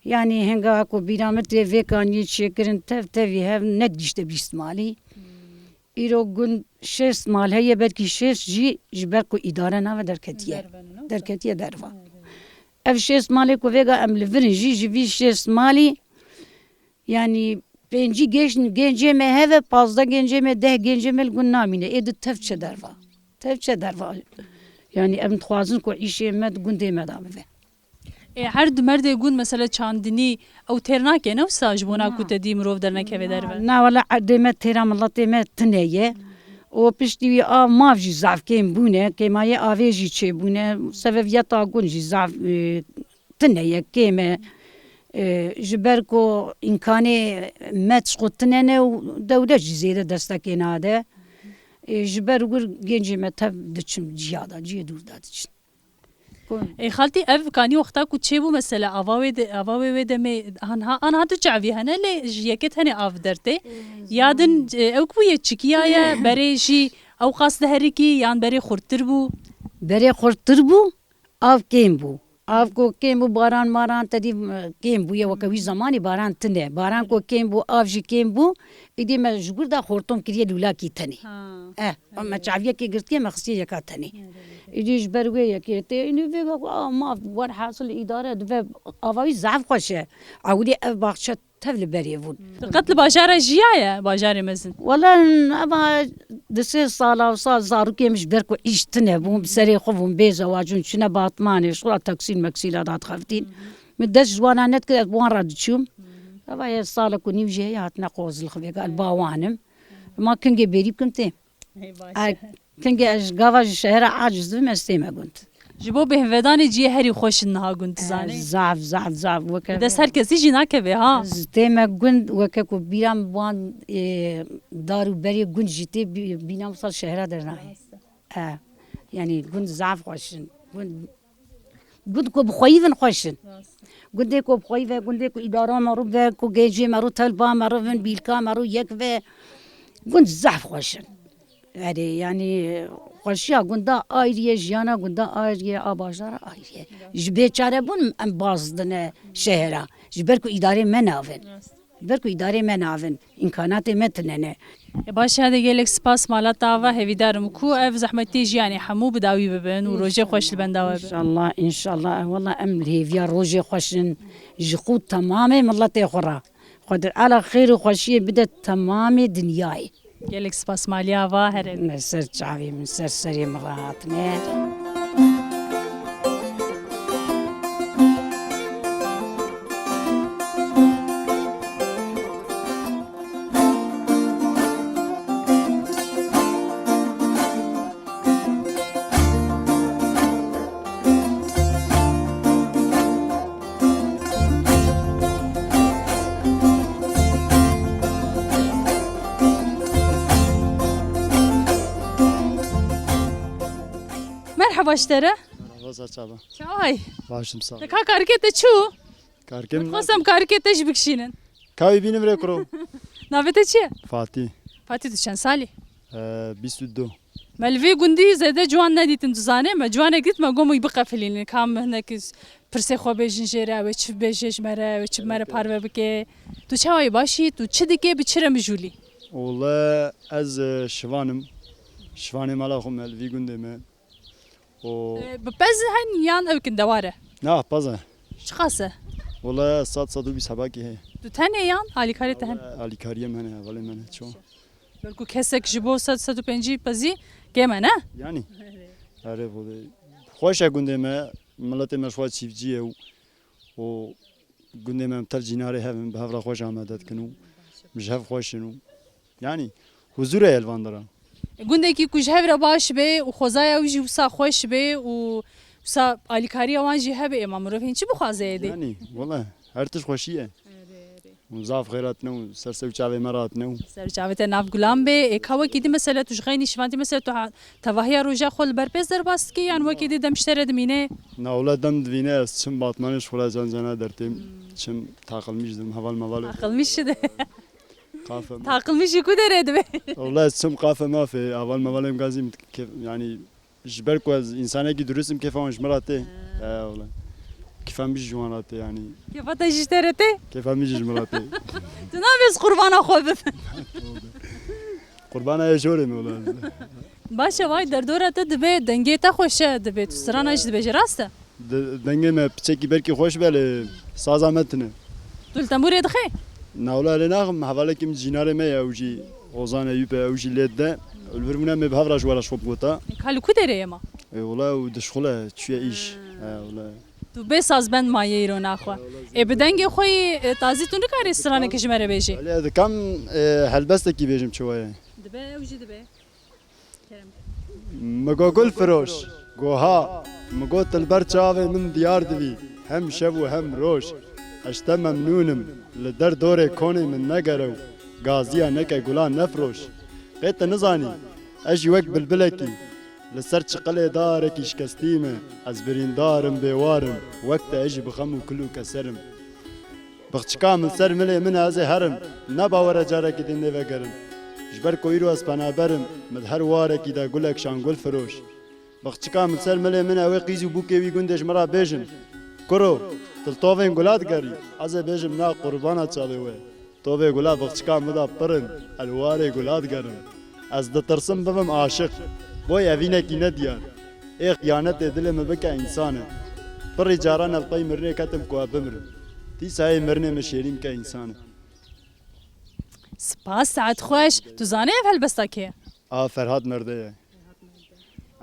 Yanî hinga ku bîra min tê vê kaniyê çêkirin, tev tevî hev nedigihîşte bîst malî. Îro gund şêst mal heye, belkî şêst jî ji ber ku îdare nave derketiye. Derve ne? Derketiye derva. Evet, evet. Ev şêst malê ku vêga em li vir in jî, ji vî şêst malî, yanî pêncî geş-, gencê me heve, pazdeh gencê me, deh gencê me li gund namîne. Ê di tev çe derva. Tev çe derva. Yanî em dixwazin ku îşê me di gundê me de bibe. Ê, her du merdê gund mesela çandinî ew têr nake, ne wisa ji bona ku te dî mirov dernekeve derve? Na, wele erdê me têra miletê me tune ye. Û piştî wî a mav jî zaf kêm bûne, kêmayê avê jî çêbûne, seveviyeta gund jî zaf, e, tune ye, kêm e. E, ji ber ku îmkanê me tişko tune ne û dewlet jî zêde destekê nade. E, ji ber wir gencê me tev diçin ciya de, cihê dûr de diçin. Ê xaltî, ev kanî wexta ku çêbû, mesela ava wê de, ava wê wê demê anha, anha du çavî hene, lê ji yekê tenê av dertê. Ya din, e, ew ku ye çikiya ye, berê jî ew qas diherikî yan berê xurttir bû? Berê xurttir bû, av kêm bû. Av ku kêm bû, baran maran tedî, e, kêm bûye, weke wî zemanî baran tune. Baran ku kêm bû, av jî kêm bû, îdî me ji wir de xortum kiriye lûlakî tenê. Ha. Eh, me çaviyekê girtiye, me xistiye yeka tenê. Îdî ji ber wê yekê tê, îdî vê ku, a, ma werhasil îdare dibe, ava wî zaf xweş e. Ewilî ev baxçe tev li berê bûn. Tu qet li bajara jiyaye, bajarê mezin? Wele eva di sê sala wisa zarokê min ji ber ku îş tune bûn, bi serê xwe bûn, bê zewacûn, çine Batmanê, ji xwe taksîl meksîla dadixeftîn. Min dest ji wana nedikir, ez bi wan re diçûm. Eva yê salek û nîv jî heye hatine qozilxivê, gal ba wan im. Ma kingê bêrî bikim tê. Hey, baş e. Kingê ez gava ji şehera aciz dibim, ez tême gund. Ji bo bêhnvedanê cihê herî xweş in niha gund, dizanî? Zaf, zaf, zaf. Weke bi dest her kesî jî nakeve ha. Ez tême gund, weke ku bîra min wan, e, dar û berê gund jî tê bî-, bîna min sal şehra dernayê. Rast e. E, yanî gund zaf xweş in. Gund Gund ku bi xweyî vin xweş in. Rast. Gundê ku bi xweyî ve, gundê ku îdara me rû ve, ku gêncê me rû, telba me rû vin, bîlka me rû yek ve. Gund zaf xweş in. Erê, yanî xweşiya gunda ayrî ye, jiyana gunda ayrî ye, a bajara ayrî ye. Ji bêçarebûn em baz dine şehera. Ji ber ku îdarê me navin. Rast. Ji ber ku îdarê me navin, îmkanatê me tune ne. E, baş e, hadi gelek spas, mala te ava, hêvîdar im ku ev zehmetiyê jiyanê hemû bi dawî bibin û rojê xweş li benda we be. Înşallah, înşallah. E, wela em li hêviya rojê xweş in ji xwe û temamê miletê xwe re. Xwedê Teala xêr û xweşiyê bide temamê dinyayê. Gelek spas, malî ava, here. Min ser çavê min, ser serê min re hatine. Merheba ji te re. Merhaba, ser çava. Çaway? Baş im, sağ ol. Te ka karikê te çi û? Karikê min. Xwestem karikê te jî bikişînin. Kawî bînim rê kuro. Navê te çi ye? Fatî. Fatî, tu çend salî? Ee, bîst û du. Me li vê gundî zêde ciwan nedîtin, tu zanê, me ciwanek dît, me got, wî biqefilînin, ka em hinek pirsê xwe bêjin jê re, wê çi bêje ji me re, wê çi bi me re parve bike. Tu çawa yî, baş î? Tu çi dikê, bi çi re mijûl î? Wele ez, e, şivan im. Şivanê mala xwe me, li vî gundê me. O E, bi pez hen yan ew kin dewar e? Na, pez e. Çiqas e? Wele sed, sed û bîst hebakî heye. Tu tenê yan alîkarê te hen? Wele alîkariyê me hene, hevalê me hene, ço. Belku kesek ji bo sed, sed û pêncî pezî kêm e, ne? Yanî. Erê, bu de. Xweş e gundê me, miletê me ji xwe çîvcî ye û, û gundê me em tev cînarê hev in, bi hev re xweş amade dikin û ji hev xweş in û, yanî, huzûr heye li van dera. Gundekî ku ji hev re baş be û xwezaya wî jî wisa xweş be û wisa alîkariya wan jî hebe, ê ma mirov hîn çi bixwaze êdî? Yanî, wele, her tişt xweşî ye. Erê, erê. Û zaf xêr hatine û ser sew çavê me re hatine û. Ser çavê te nav gulan bê. Ê, ka wekî dî mesela tu ji xeynî şivandî mesela tu ha-, tevahiya roja xwe li ber pêz derbas dikî yan wekî dî dem ji te re dimîne? Na, wele dem divîne ez çim Batmanê ji xwe re can cana dertêm. Hmm. Çim taqilmîş dim, heval meval. Taqilmîş de. Qafe ma. Taqilmîş ji ku derê dibe? Wele ez çim qafe mafê, heval mevalêm gazî min kef-, yanî Ji ber ku ez însanekî durist im, kêfa wan ji min re tê. Ha. He, wele. Kêfa min jî ji wan re tê, yanî. Kêfa te jî ji te re tê? Kêfa min jî ji min re tê. Tu nabê ez qurbana xwe bim. Qurbana ê jorê me, wele. Baş e, vay derdora te dibe, dengê te xweş e, dibe tu strana jî dibêje, rast e? De-, dengê me piçekî belkî xweş be, lê saza me tune. Tu li tembûrê dixê? Na, wele lê naxim, hevalekî min cînarê me ye, ew jî Ozan Eyûp e, ew jî lê dide. Li vir bûne me bi hev re ji we re ji xwe bigota. Ka li ku derê ye ma? E, wele ew dişxule, çûye îş. Ha. E, wele. Tu bê sazbend maye îro naxwe. E, wele. Ê, bi dengê xwe yî, e, tazî tu nikarî stranekê ji me re bêjî? Wele dikam, e, helbestekî bêjim çi waye. Dibe, ew jî dibe. Mi go gul firoş, go ha, mi go tu li ber çavê min diyar dibî, hem şev û hem roj. Ez ji te memnûn im, li der dorê konê min negere û gaziya neke gulan nefiroş. Qê te nizanî, ez jî wek bilbilekî, li ser çiqilê darekî şikestî me, ez birîndar im, bêwar im, wek te ez jî bi xem û kul û keser im. Bixçika min ser milê min e, ez ê herim. Ne bawer e carekî din lê vegerim. Ji ber ku îro ez penaber im, min di her warekî de gulek şan gul firoş. Bixçika min ser milê min ew ê qîz û bûkê wî gundê ji min re bêjin: Kuro, tu li tovên gula digerî? Ez ê bêjim: Na, qurbana çavê we. Tovê gula bixçika min de pir in, ez li warê gula digerim. Ez ditirsim bibim aşiq. Boy evînekî nediyar. Ê xiyanetê dilê min bike însan e. Pirî caran ez pey mirinê ketim ku ez bimirim. Dîsa ê mirinê min şêrîn bike însan e. Spas, saet xweş. Tu zanî ev helbesta kê ye? A, Ferhat Merde ye.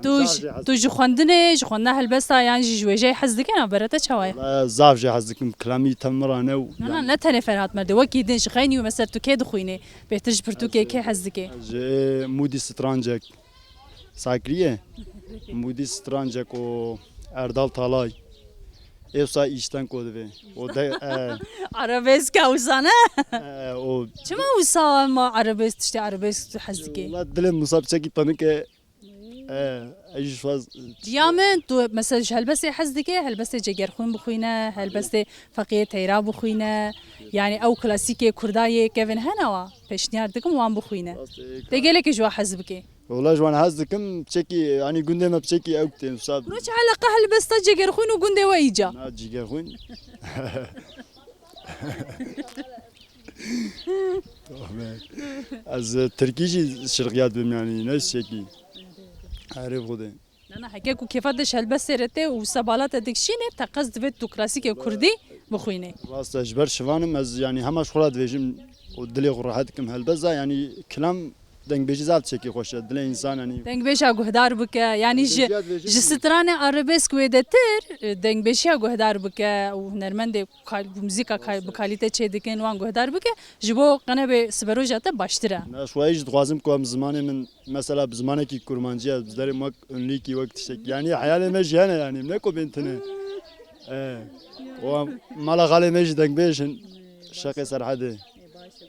Tu, zaf jî hez tu ji xwendinê, ji xwendina helbesta yan jî ji wêjeyê hez dike, navbera te çawa ye? Wala zaf jî hez dikim. Kilamî temira ne û Na, na, ne tenê Ferhat Merde, wekî din ji xeynî û mesela tu kê dixwînî? Bêhtir ji pirtûkê kê hez dike? Ji Mûdî Strancek. Sakriye. Mûdî Strancek û Erdal Talay. Êwsa îşten ko divê. O de, e, Arabesk e wisa ne? E, o Çima wisa ma arabesk, tiştê arabesk tu hez dike? Wala dilê Musa piçekî tanik e. E, ez jî faz Diya min, tu mesela ji helbestê hez dike, helbestê Cegerxwîn bixwîne, helbestê Feqiyê Teyra bixwîne. Yani ew klasîkê Kurda yê kevin hene wa. Pêşniyar dikim wan bixwîne. Rast e, Tê gelekî ji wa hez bike. Wala ji wan hez dikim, piçekî, yanî gundê me piçekî ew tên, wisa. Wilo çi eleqe helbesta Cegerxwîn û gundê we îca? Na, Cegerxwîn. Ez, e, tirkî jî şirxiya dibim, yanî ne tiştekî. Erê Xwedê. Na, na, heke ku kêfa te ji helbestê re tê û wisa bala te dikişîne, te qez divê tu klasîkê kurdî bixwînî. Rast e, ji ber şivan im, ez, yanî hema ji xwe re dibêjim û dilê xwe rehet dikim helbesta, yanî kilam Dengbêjî zaf tiştekî xweş e, dilê însan, yanî. Dengbêja guhdar bike, yanî ji, Dengbêjiya dibêjin ji stranê arabesk wêdetir, e, dengbêjiya guhdar bike û hunermendê kal-, bi muzîka kal-, bi kalîte çê dikin, wan guhdar bike, ji bo qenebê siberoja te baştir e. Na, ji xwe jî dixwazim ku em zimanê min, mesela bi zimanekî kurmancî ye, bi derê wek ûnlîkî, wek tiştekî. Yanî heyalê me jî hene, yanî ne ku bên tune. E, û em mala xalê me jî dengbêj in, Şeqê Serhedê.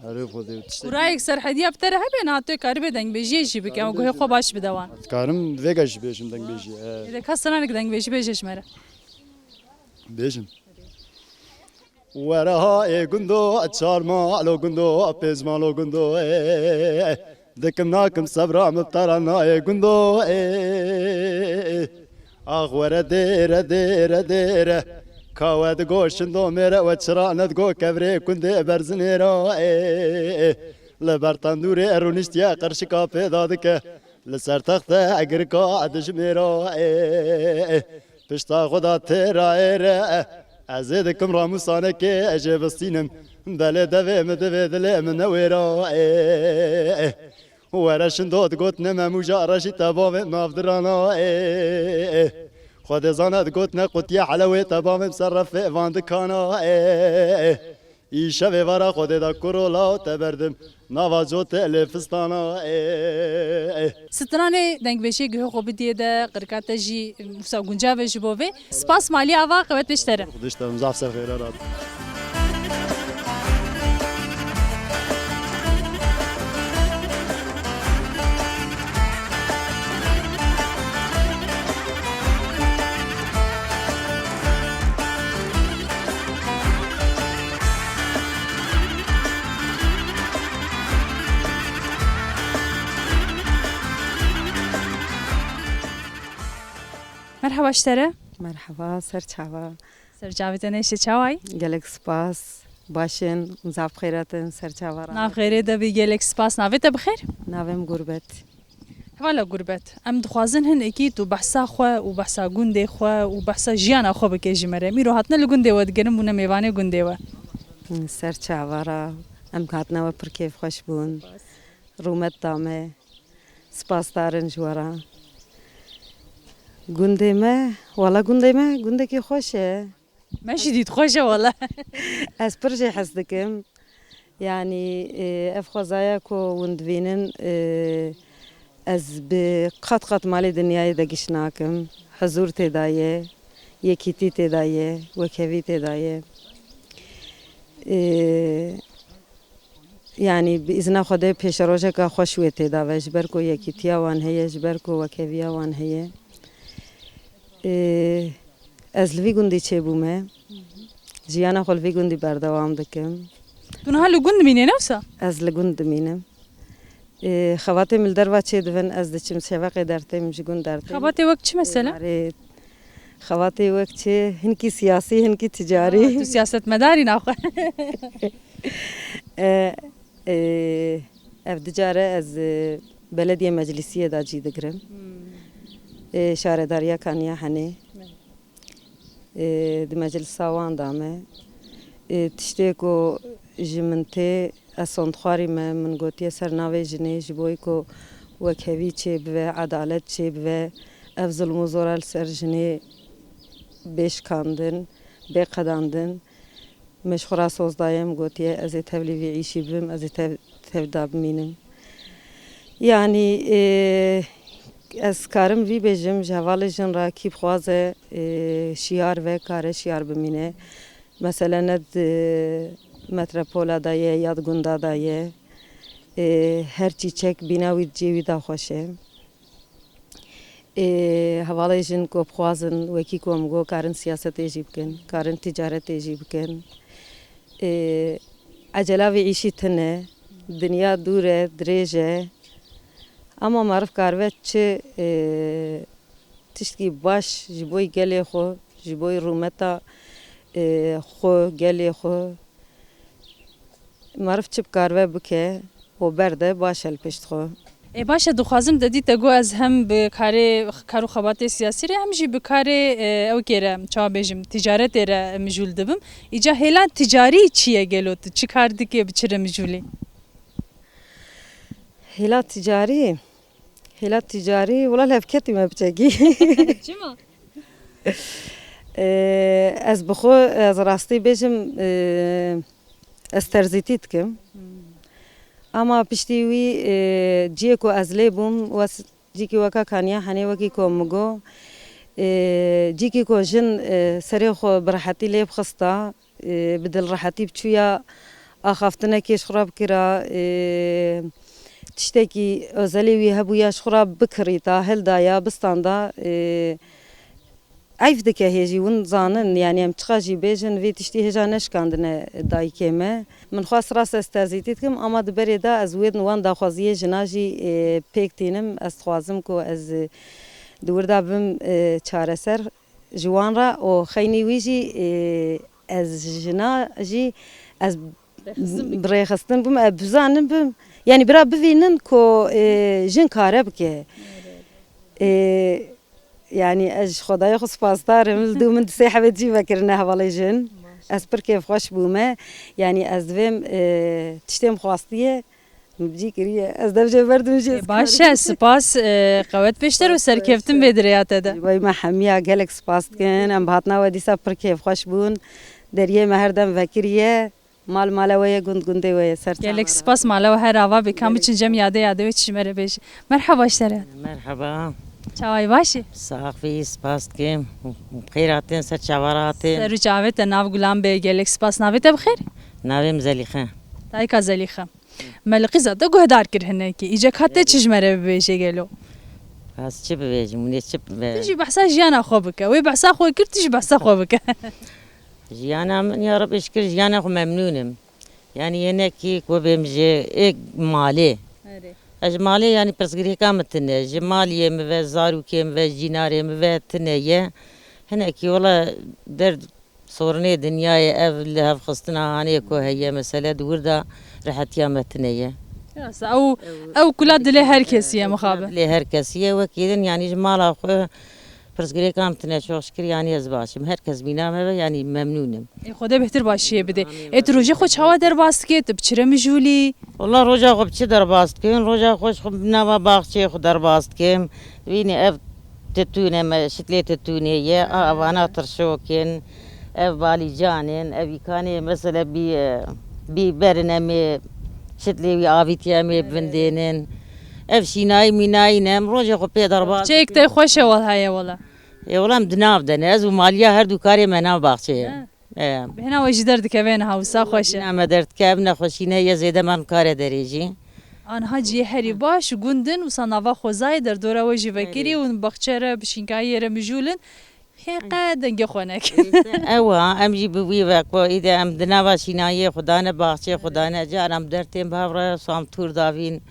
Erê Xwedê, tiştekî. Û rayek Serhediya bi te re hebe, niha tu karibê dengbêjiyê jî bike, ew guhê xwe baş bide wan. Dikarim vêga jî bêjim dengbêjî, e. Êde ka stranek dengbêjî bêje ji me re. Bêjim. Were ha ê gundo, çar malo gundo, pênc malo gundo, ê. Dikim nakim sebra min bi te re nayê gundo, ê. Ax were dêre, dêre, dêre. Ka we digo şindo mêre, we çira nedigo kevirê kundê berzinê ra, ê, ê. Li ber tendûrê rûniştiye qirşika pêda dike. Li ser texte girka dijmê ra, ê, ê. Pişta xwe da têra êre, ê. Ez ê dikim ramûsanekê, ez ê bistînim. Belê devê min divê dilê min newêra, ê, ê. Were şindo digot ne memûja reşî te bavê navdirana, ê, ê. Xwedê zane digot ne qutiye helewê te bavê ser refê van dikana, ê, ê. Îşevê vara Xwedê da kuro law te berdim, nava cotê lê fistana, ê, ê. Stranê dengbêjê guhê xwe bidiyê de, qirka te jî wisa guncav e ji bo vê. Spas malî ava, qewet pêş te re. Xwedê ji te re, zaf ser xêre rat. Merhaba ji te re. Merhaba, ser çava. Ser çavê te nêşe, çawayî? Gelek spas. Baş in, zaf xêret in, ser çava re. Nav xêrê de bî, gelek spas. Navê te bi xêr? Navê min Gurbet. Hevala Gurbet, em dixwazin hinekî tu behsa xwe û behsa gundê xwe û behsa jiyana xwe bike ji me re. Em îro hatine li gundê we digerin, bûne mêvanê gundê we. Ser çava re, em hatine we pir kêfxweş bûn. Rûmet da me. Spasdar in ji we re. Gundê me, wala gundê me, gundekî xweş e. Me jî dît xweş e wala. Ez pir jê hez dikim. Yanî, e, ev xwezaya ku hûn divînin, e, ez bi qet qet malê dinyayê de giş nakim. Hizûr tê de ye, yekîtî tê de ye, wekhevî tê de ye. E, Yanî bi îzna Xwedê pêşerojeka xweş wê tê de ve, ji ber ku yekîtiya wan heye, ji ber ku wekheviya wan heye. Ê, ez li vî gundî çêbûme. Jiyana xwe li vî gundî berdewam dikim. Tu niha li gund dimînî, ne wisa? Ez li gund dimînim. Ê, xebatê min li derva çêdibin, ez diçim şeveqê dertêm, ji gund dertêm. Xebatê wek çi mesela? Ê, xebatê wek çi? Hinkî siyasî, hinkî ticarî. Aa, tu siyasetmedarî naxwe. Ê, ê, ev du care ez, ê, belediyê meclisiyê de cî digirim. Ê, şaredariya Kaniya Henê. Ê, di meclisa wan de me. Ê, tiştê ku ji min tê, ez sondxwarî me, min gotiye ser navê jinê, ji bo ku wekhevî çêbibe, edalet çêbibe, ev zilm û zora li ser jinê bê şikandin, bê qedandin. Min ji xwe re soz daye, min gotiye, ez ê tevlî vî îşî bibim, ez ê tev, tev de bimînim. Yanî, ê, ez karim vî bêjim, ji hevalê jin re kî bixwaze, ê, şiyar ve, kare şiyar bimîne. Mesele ne di metropola de ye ya di gunda de ye. Ê, her çîçek bîna wî di cihê wî de xweş e. Ê, hevalê jin ku bixwazin wekî ku em got karin siyasetê jî bikin, karin ticaretê jî bikin. Ê, ecela vê îşî tune, dinya dûr e, dirêj e. Ama meriv karibe çi, ê, tiştkî baş ji bo gelê xwe, ji bo rûmeta, ê, xwe, gelê xwe, meriv çi bikaribe bike û berde baş e li pişt xwe. Ê, baş e, dixwazim te dî te got ez hem bi karê, kar û xebatê siyasî re hem jî bi karê, e, ew kê re, çawa bêjim, ticaretê re mijûl dibim. Îca hêla ticarî çi ye gelo, tu çi kar dike, bi çi re mijûl î? Hêla ticarî, hêla ticarî, wila li hevketî me biçekî. Çima? Ê, ez bi xwe, ez rastî bêjim, ê, ez terzîtî dikim. Ama piştî wî, ê, ciyê ku ez lê bûm, wes, cîkî weka Kaniya Henê wekî ku min got, ê, cîkî ku jin, ê, serê xwe bi rehetî lê bixista, ê, bi dilrehetî biçûya axaftinekê ji xwe re bikira, ê, tiştekî ozelê wî hebûya ji xwe re bikirîta, hildaya, bistanda, ê, eyb dike hê jî, win zanin, yanî em çiqa jî bêjin, vê tiştî hêja neşikandine dayikê me. Min xwest rast ez terzîtî dikim, ama di berê de ez wê wan daxwaziyê jina jî, ê, pêk tînim. Ez dixwazim ku ez, ê, di wir de bim, ê, çareser ji wan re û xeynî wî jî, ê, ez jina jî ez bi rêxistin bim, ez bizanin bim. Yanî bira bivînin ku, ê, jin kare bike. Ê, yanî ez ji Xwedayê xwe spasdar im. Li dû min di sê hebê cî vekirine hevalê jin. Ez pir kêfxweş bûme. Yanî ez divêm, ê, tiştê min xwastiye. Min bi cî kiriye. Ez dev jê berdim jê. Ê, baş e, spas, e, qewet pêşter û serkeftin bê di rêya te de. Ji bo me hemiya gelek spas dikin. Em bi hatina we dîsa pir kêfxweş bûn. Deriyê me her dem vekiriye. Mal mala we ye, gund gundê we ye. Ser çava re. Gelek spas, mala we her ava be. Kam biçin cem yadê yadê we çi ji me re bêjî. Merhaba ji te re. Merhaba. Çawa yî, baş î? Sax bî, spas dikim. Bi xêr hatin, ser çava re hatin. Ser û çavê te, nav gulan be, gelek spas. Navê te bi xêr? Navê min Zelîxe. Dayika Zelîxe. Me li qîza te guhdar kir hinekî. Îca ka te çi ji me re bibêje gelo? Ez çi bibêjim, hûn ê çi bibe? Tu jî behsa jiyana xwe bike. Wê behsa xwe kir, tu jî behsa xwe bike. Jiyana min, ya Rebê şikir, jiyana xwe memnûn im. Yanî hinekî ku bêm ji ê malê. Erê. Ez ji malê, yanî pirsgirêka min tune. Ji maliyê min ve, zarokê min ve, jînarê min ve tune ye. Hinekî wela derd Sorinê dinyayê ev li hev xistina hanê ku heye, mesele di wir de rehetiya me tune ye. Rast e, ew, ew kula dilê her kesî ye mixabin. Dilê her kesî ye, wekî din, yanî ji mala xwe pirsgirêka min tune, çok şükür, yanî ez baş im. Her kes mîna me be, yanî memnûn im. Ê, Xwedê bêhtir başiyê bidê. Amîn. Ê, tu rojê xwe çawa derbas dikê? Tu bi çi re mijûl î? Wela roja xwe bi çi derbas dikim? Roja xwe ji xwe bi nava baxçeyê xwe derbas dikim. Dibînî ev titûn e, me şitlê titûnê ye, a evana tirşok in, ev balîcan in, ev îkanê mesela bî, e, bîber in, em ê şitlê wî avîtî em ê bivindênin. Ev şînayî mînayî ne, em rojê xwe pê derbas dikin. Çêyek te xweş e wela, heye wela. Ê wela em di nav de ne, ez û maliya her du karê me nav baxçeyê. He. E. Bêhna we jî derdikeve niha wisa xweş e. Bêhna me derdikeve, ev nexweşî ne ye, zêde me nikare derê jî. Aniha cihê herî baş gund in, wisa nava xwezayê derdora we jî vekirî û baxçe re bi şînkayiyê re mijûl in. Hê qe dengê xwe nekin. Ew a, em jî bi wî ve ku îde em di nava şînayiyê xwe dane, baxçeyê xwe dane, caran em dertên bi hev re, sam tûr davîn.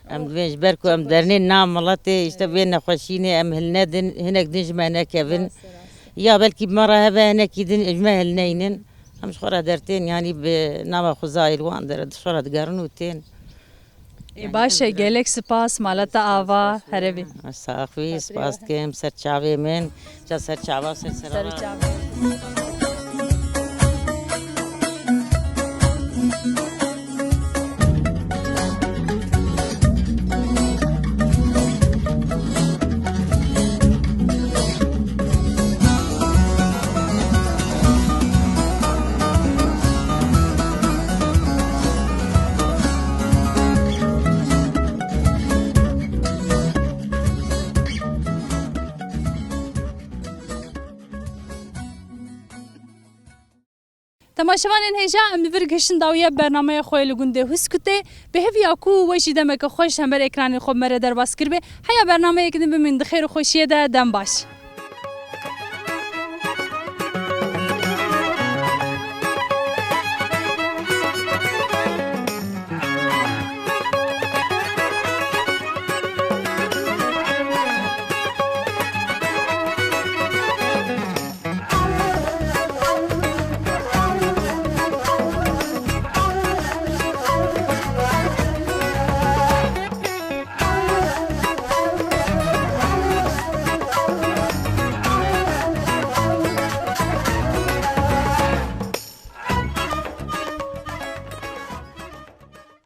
Em divên ji ber ku em dernên nav miletê, işte vê nexweşînê em hilnedin, hinek din ji me nekevin. Ya belkî bi me re heve hinekî din ji me hilneynin. Em ji xwe re dertên, yanî bi nava xwe zahîr wan dere, di xwe re digerin û tên. Ê baş e, gelek spas, mala te ava, here bî. Sax bî, spas dikim, ser çavê min, ca ser çava, ser Ser serava. çavê. Temaşevanên hêja, em li vir gihiştin dawiya bernameya xwe yê li gundê Huskutê. Bi hêviya ku we jî demeke xweş hember ekranên xwe bi me re derbas kiribe. Heya bernameyek din bimînin di xêr û xweşiyê de, dem baş.